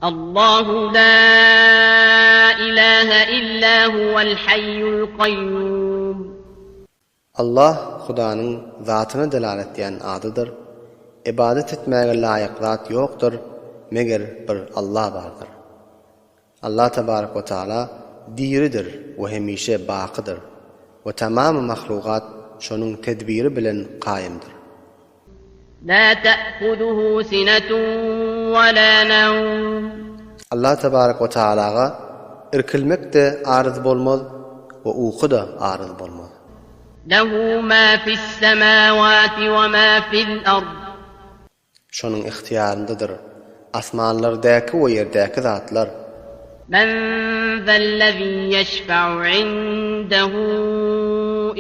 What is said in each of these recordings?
Allahu la ilahe illa huwel hayyul kayyum. Allah Hudanyň zatyna delalet edýän adydyr. Ybadat etmäge laýyk zat ýokdur, meger bir Allah bardyr. Allah tebarek we taala diridir we hemişe bakydyr we tamamy mahlugat şonuň tedbiri bilen kaýymdyr. La ta'huzuhu sinetun we la nawm. Allah tebarek we taalaga irkilmek-de aryz bolmaz we uky-da aryz bolmaz. Lehu ma fis-semawati we ma fil-ard. Şonuň ygtyýaryndadyr asmanlardäki we ýerdäki zatlar. Men zellezî ýeşfe'u indehu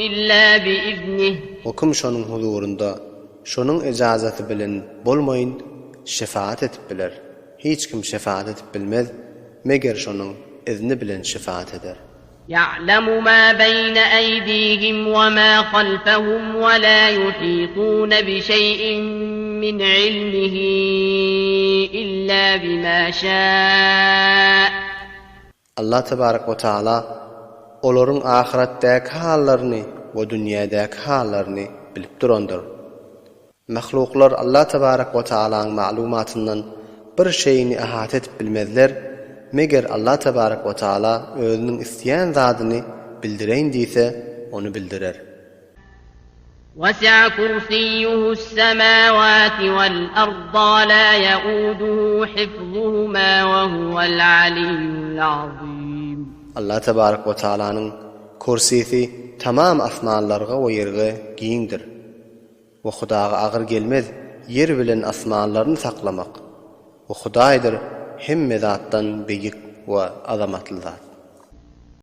illâ biiznih. We kim şonuň huzurynda şonuň ejazaty bilen bolmaýyn şefagat edip biler? Hiç kim şefagat edip bilmez, meger şonuň izni bilen şefagat eder. Ýa'lemu ma beýne eýdihim we ma halfehum we la ýuhitune bi şeý'in min ilmihi illa bima şâ. Allah tebarek we taala olaryň ahyretdäki hallaryny we dünýädäki hallaryny bilip durandyr. Mahluklar Allah tebarek we taalaň maglumatyndan bir şeýini ahata edip bilmezler, meger Allah tebarek we taala özüniň isleýän zadyny bildireýin diýse, ony bildirer. Wesi'a kursiýuhu's-semawati wal-arda we la ýeuduhu hifzuhuma we huwal-aliyyul-azim. Allah tebarek we taalanyň kursisi tamam asmanlarga we ýerge giňdir. We Hudaga agyr gelmez ýer bilen asmanlaryny saklamak. We Hudaýdyr hemme zatdan beýik we azamatly zat.